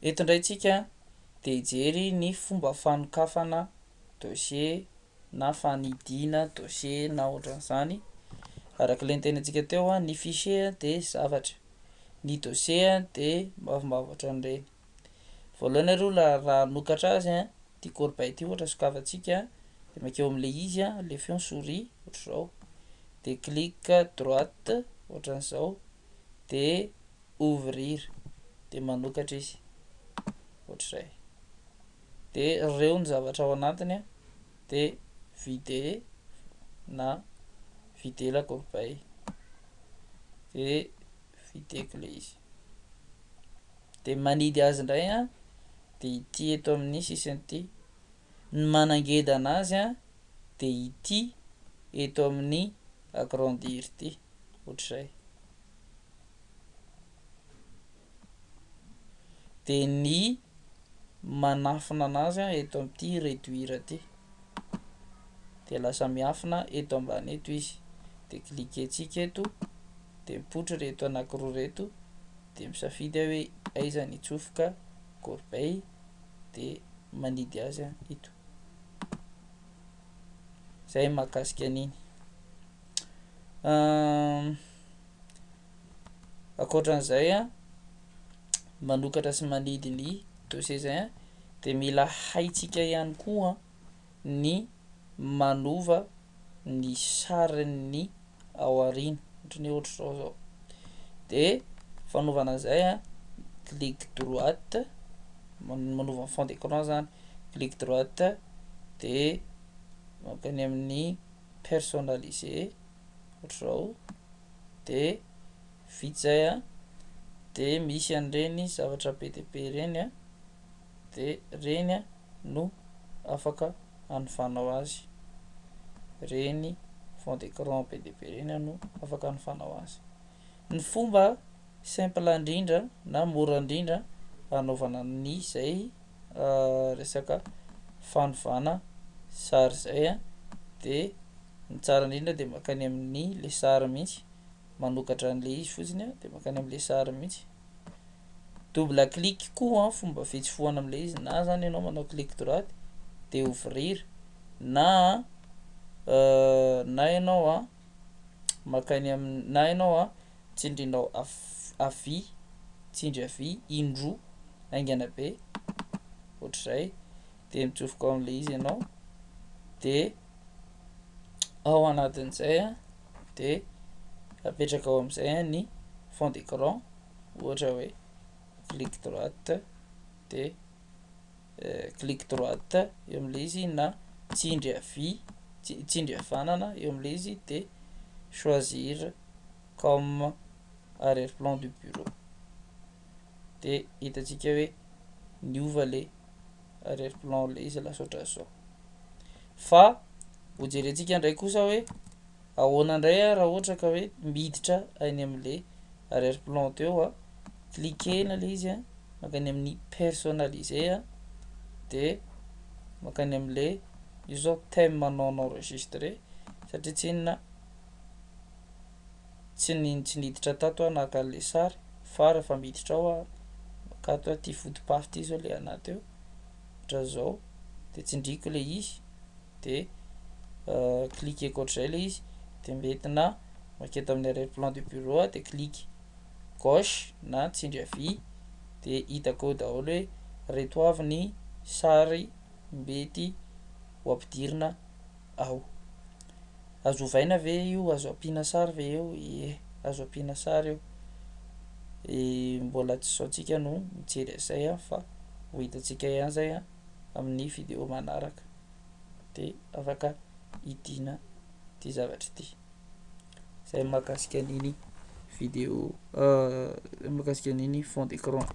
Eto indray tsika de hijery ny fomba fanokafana dossier na fanidiana dossier na ohatran'izany. Araka le nitenentsika teo a, ny fichier de zavatra, ny dossier de mavomavo ohatran'ireny. Voalohany aloha la raha hanokatra azy a, ty corbeille ty ohatra sokafantsika de mankeo am'le izy a, alefo eo ny souris ohatr'izao de clic droite ohatran'izao de ouvrir de manokatra izy ohatr'izay, de reo ny zavatra ao anatiny a de vider na vider la corbeille de videko le izy, de manidy azy ndray a de ity eto amin'ny sisiny ity, ny manangeda anazy a de ity eto amin'ny agrandir ty ohatr'izay, de ny manafina anazy a eto am'ty réduire ty de lasa miafina eto ambany eto izy de cliquentsika eto de mipoitra reto anankiroa reto de misafidy aho hoe aiza ny hitsofoka corbeille de manidy azy a ito, zay mahakasika an'iny. Ankoatran'izay a manokatra sy manidy ny dossier zay a de mila haintsika ihany koa ny manova ny sarin'ny ao aoriana ohatran'ny hoe ohatr'izao zao de fanaovana an'izay a clic droite manova ny fond d'écran zany, clic droite de mankany amin'ny personnaliser ohatr'izao de vita zay a de misy an'ireny zavatra be de be reny a de reny a no afaka anovanao azy, reny fond d'écran be de be reny a no afaka anovanao azy. Ny fomba simple indrindra na mora indrindra anaovana an'izay resaka fanovana sary zay a de ny tsara indrindra de mankany amin'ny le sary mihitsy, manokatra an'le izy fotsiny a de mankany am'le sary mihitsy, double clic koa fomba fitsofohana am'le izy na zany ianao manao clic droite de ouvrir na na ianao a mankany am- na ianao a tsindrinao havia, tsindry havia indroa haingana be ohatr'izay de mitsofoka ao am'le izy ianao de ao anatin'izay a de apetraka ao am'zay a ny fond d'écran ohatra hoe clic droite de clic droite eo am'le izy na tsindry havia tsindry havanana eo am'le izy de choisir comme arrière-plan du bureau de hitantsika hoe niova le arrière-plan le izy lasa ohatran'izao. Fa ho jerentsika ndray kosa hoe ahoana ndray a raha ohatra ka hoe miditra any am'le arrière-plan teo a, cliquena le izy a mankany amin'ny personnaliser a de mankany am'le io zao thème non enregistré satria tsy inona tsy niditra tato aho naka an'le sary fa rehefa miditra ao aho makato a ty fotopafy ty zao le anahy teo ohatran'izao de tsindriko le izy de cliqueko ohatr'izay le izy de mety na maketo amin'ny arrière-plan du bureau aho de clic gauche na tsindry havia de hitako eo daholo hoe reto avy ny sary mety ho ampidirina ao. Azo ovaina ve io? Azo ampiana sary ve eo? Ie, azo ampiana sary eo. Mbola tsy zao tsika no mijery an'izay a fa ho hitantsika ihany zay a amin'ny vidéo manaraka de afaka hidiana ty zavatra ty. Zay mahakasika an'iny vidéo mahakasika an'iny fond d'écran.